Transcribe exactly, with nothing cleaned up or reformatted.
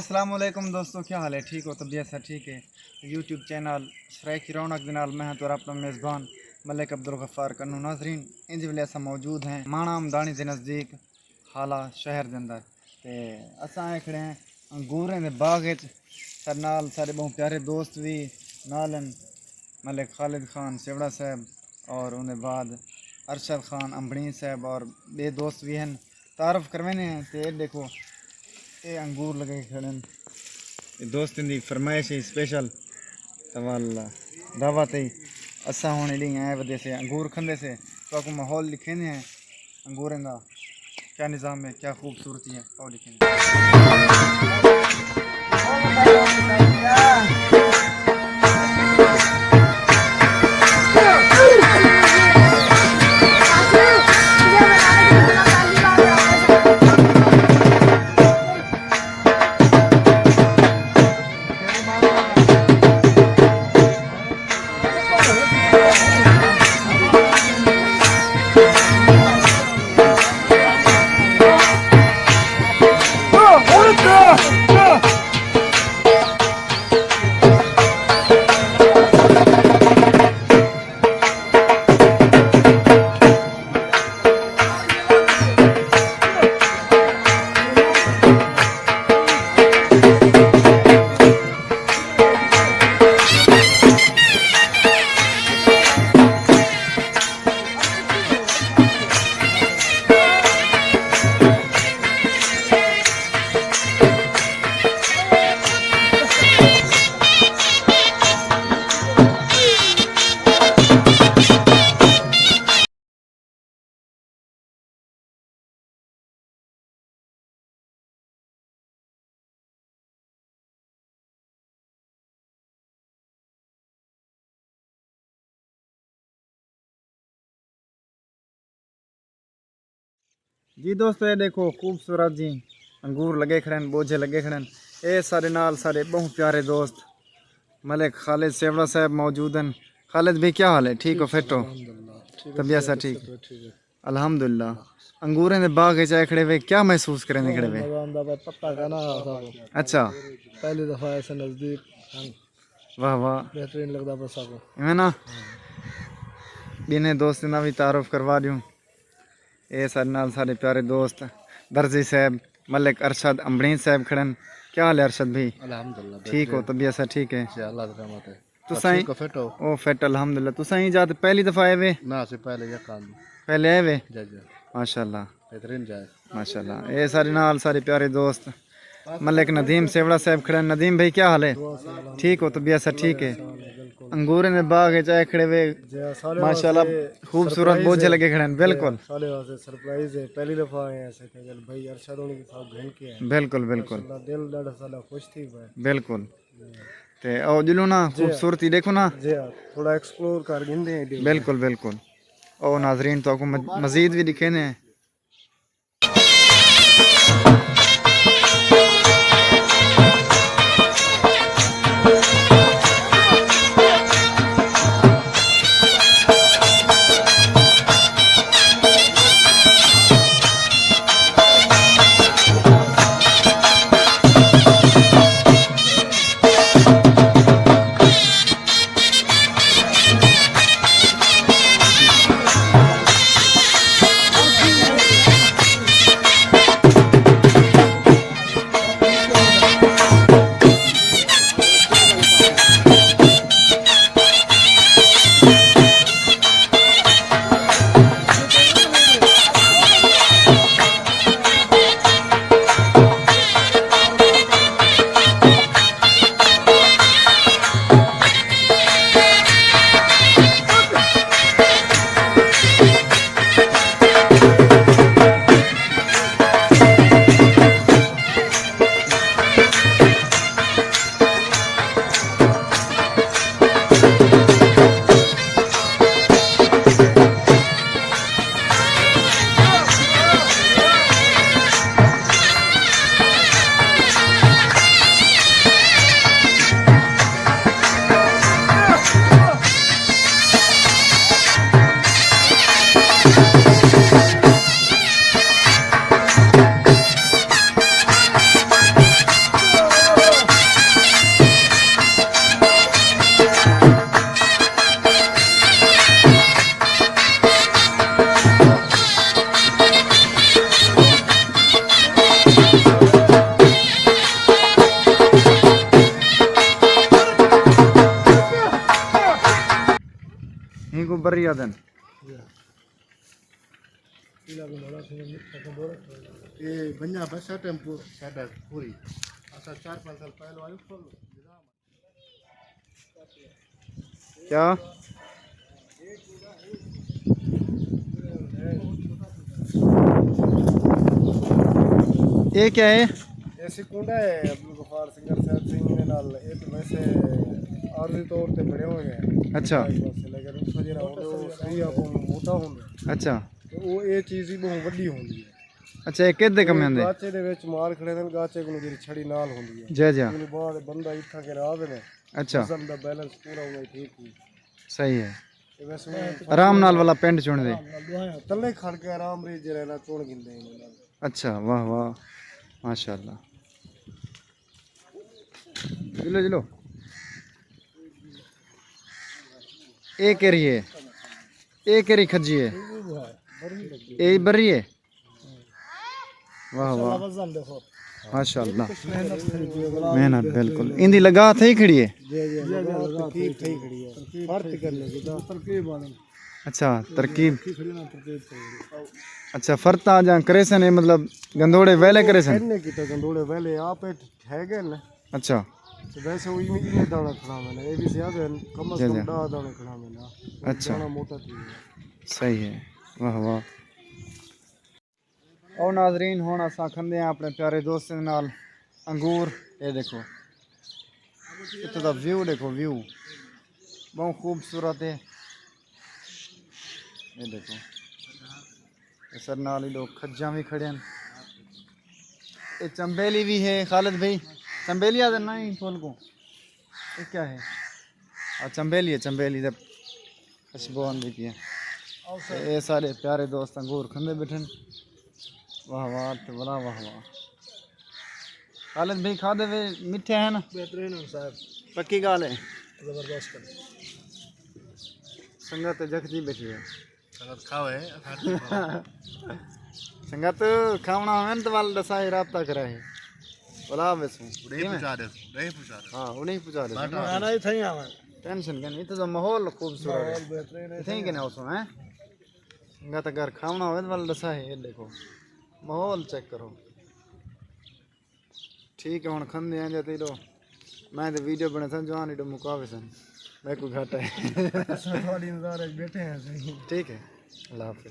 السلام علیکم دوستو، کیا حال ہے؟ ٹھیک ہو؟ طبیعت سب ٹھیک ہے؟ یوٹیوب چینل سرائیکی رونق دے نال میں ہاں تہاݙا اپݨا میزبان ملک عبدالغفار کنوں۔ ناظرین، انج ویلے اساں موجود ہیں ماݨا مداݨی دے نزدیک ہالہ شہر دے اندر، تے اساں آئے کھڑے ہیں انگوریں دے باغ وچ۔ ساݙے نال ساݙے ٻہوں پیارے دوست وی نال ہن، ملک خالد خان سیوڑا صاحب اور اوندے بعد ارشد خان امبڑین صاحب اور ٻئے دوست وی ہن۔ تعارف کرویندے ہیں۔ تے اے ݙیکھو، اے انگور لڳے کھڑے ہن۔ اے دوستیں دی فرمائش ہے اسپیشل، تاں ول دعوت ہے۔ اساں ہݨ ایݙے آئے ودے سے، انگور کھندے سے، تہاکوں ماحول ݙکھیندے ہیں انگوریں دا کیا نظام ہے، کیا خوبصورتی ہے، او ݙکھیندے ہیں۔ جی دوستو، اے ݙیکھو خوبصورت جی انگور لڳے کھڑے ہن، ٻوجھے لڳے کھڑے ہن۔ اے ساݙے نال ساݙے ٻہوں پیارے دوست ملک خالد سیوڑا صاحب موجود ہن۔ خالد بھائی، کیا حال ہے؟ ٹھیک ہو؟ فٹ ہو؟ الحمدللہ، ٹھیک ہے۔ طبیعت سب ٹھیک؟ طبیعت ٹھیک ہے۔ الحمدللہ۔ انگوریں دے باغ وچ آئے کھڑے وے، کیا محسوس کریندے کھڑے وے؟ مزہ آندا پیا، پتا کھانا۔ اچھا۔ پہلی دفعہ ایسے نزدیک۔ واہ واہ۔ بہترین لڳدا پیا ساکوں۔ ایویں نا؟ ٻنہیں دوستیں دا وی تعارف کروا ݙیوں۔ اے ساݙے نال ساݙے پیارے دوست درزی صاحب، ملک ارشد امبڑین صاحب کھڑن۔ کیا حال ہے ارشد بھائی؟ الحمدللہ، ٹھیک ہو؟ بہترین۔ طبیعت سب ٹھیک ہے؟ جی، اللہ دی رحمت ہے۔ تساں ٹھیک ہو، فٹ ہو؟ او فٹ، الحمدللہ۔ تساں ایں جاہ تے پہلی دفعہ آئے وے؟ نہ، اسی پہلے یک آندے۔ پہلے آئے وے؟ جی، جی۔ ماشاءاللہ۔ بہترین جاہ ہے۔ ماشاءاللہ۔ اے ساݙے نال ساݙے پیارے دوست ملک ندیم سیوڑا صاحب کھڑے ہیں۔ ندیم بھائی، کیا حال ہے؟ ٹھیک ہو؟ طبیعت سب ٹھیک ہے؟ انگوریں دے باغ وچ آئے کھڑے وے۔ جی، سارے ماشاءاللہ، واسطے خوبصورت سرپرائز بوجھے ہے۔ لگے کھڑے ہیں۔ بالکل۔ سارے واسطے سرپرائز ہے، پہلی دفعہ آئے ہیں ایسے تے چل بھائی ارشد ہوݨی کے ساتھ گھن کے آئے۔ بالکل، بالکل۔ ماشاءاللہ، دل ݙاڈھا ساݙا خوش تھی پیا ہے۔ بالکل۔ تے او ڄلو نا، جی۔ خوبصورتی ݙیکھو نا۔ جی ہاں، تھوڑا ایکسپلور کر گھندے ہیں۔ بالکل، بالکل۔ او ناظرین، تہاکوں مز-، مزید وی ݙکھیندے ہیں۔ بری آدن۔ اے بنیا بس ٹیمپو ساڈا پوری۔ اساں چار پانچ سال پہلو آئے۔ کیا؟ اے کیا ہے؟ اے سکونڈا ہے عبدالغفار سنگر صاحب سنگھ دے نال۔ اے تے ویسے عارضی طور تے بݨے ہوئے ہیں۔ اچھا۔ بس، لیکن اتھاں جیڑھا ہوندا، او صحیح آپ موٹا ہوندا۔ اچھا۔ تے او اے چیز ہی ٻہوں وݙی ہوندی ہے۔ اچھا، اے کدے کم اے ہوندے؟ گاچے دے وچ مار کھڑے ہن، گاچے کوں جیڑھی چھڑی نال ہوندی ہے۔ جی، جی۔ اوں بعد بندہ اتھاں کے راہ دے۔ اچھا۔ وزن دا بیلنس پورا ہونا ٹھیک ہی۔ صحیح ہے۔ تے ویسے آرام نال والا پنڈ چݨدے۔ تلے کھڑ کے آرام ری جیڑھا نا چݨ گھندے ہیں۔ اچھا، واہ واہ، ماشاءاللہ۔ جلو، جلو۔ اے کیڑھی ہے؟ اے کیڑھی کھجی ہے؟ اے بری ہے؟ واہ واہ۔ ماشاءاللہ۔ محنت بالکل۔ ایندی لگا تھئی کھڑی ہے؟ جی، جی، لگا تھئی کھڑی ہے۔ فرق کرنے کی تو۔ اچھا، ترکیب۔ اچھا، فرتا جاں کریسن، اے مطلب گندوڑے ویلے کریسن؟ کرنے کی تو گندوڑے ویلے آپ ہے گئے نا۔ اچھا۔ تے ویسے او ایویں، ایویں داݨا کھڑا میں نا، اے بھی زیادہ ہن، کم از جی، کم جی۔ ݙاہ داݨے کھڑا میں نا۔ اچھا۔ داݨا موٹا تھی ڳیا۔ صحیح ہے۔ واہ واہ۔ او ناظرین، ہݨ اساں کھندے ہیں اپݨے پیارے دوستیں دے نال انگور۔ اے دیکھو، اتھوں دا ویو دیکھو، ویو ٻہوں خوبصورت ہے۔ اے دیکھو، اے سر نال ہی لوگ کھجاں وی کھڑے ہیں۔ اے چنبیلی وی ہے خالد بھائی، چنبیلی آہدن نا ایں پھل کوں؟ اے کیا ہے؟ آ چنبیلی ہے، چنبیلی دے خوشبو آندی پئی ہے۔ تے اے سارے پیارے دوست انگور کھندے ٻیٹھن۔ واہ واہ تے ولا واہ واہ۔ خالد بھائی، کھادے وے مٹھے ہیں نا؟ بہترین ہیں صاحب۔ پکی ڳالھ ہے۔ زبردست ہے۔ سنگت تے جکھدی ٻیٹھی ہے۔ سنگت کھاوے، اساں کی کھاوے۔ سنگت کھاوݨا ہووے تے ول ݙسائے، رابطہ کرائے۔ ولا ویسوں۔ اݙے کیویں؟ پہنچا ݙے، اݙے پہنچا ݙے۔ ہاں، اݙے پہنچا ݙے۔ باٹا۔ ٹینشن کائنی، اتھاں ہی آویں۔ ٹینشن کائنی، اتھاں دا ماحول خوبصورت ہے۔ ماحول بہترین ہے۔ اتھاں ہی کنے اوسوں، ہیں؟ سنگت اگر کھاوݨا ہووے تے ول ݙسائے، اے ݙیکھو۔ ماحول چیک کرو۔ ٹھیک ہے، ہݨ کھندے ہیں جے تیݙو۔ میں تے ویڈیو بݨیساں، جوان ایݙو مکاویسن۔ میکوں گھٹ ہے۔ اساں تہاݙی انتظار وچ ٻیٹھے ہیں سئیں۔ ٹھیک ہے، اللہ حافظ۔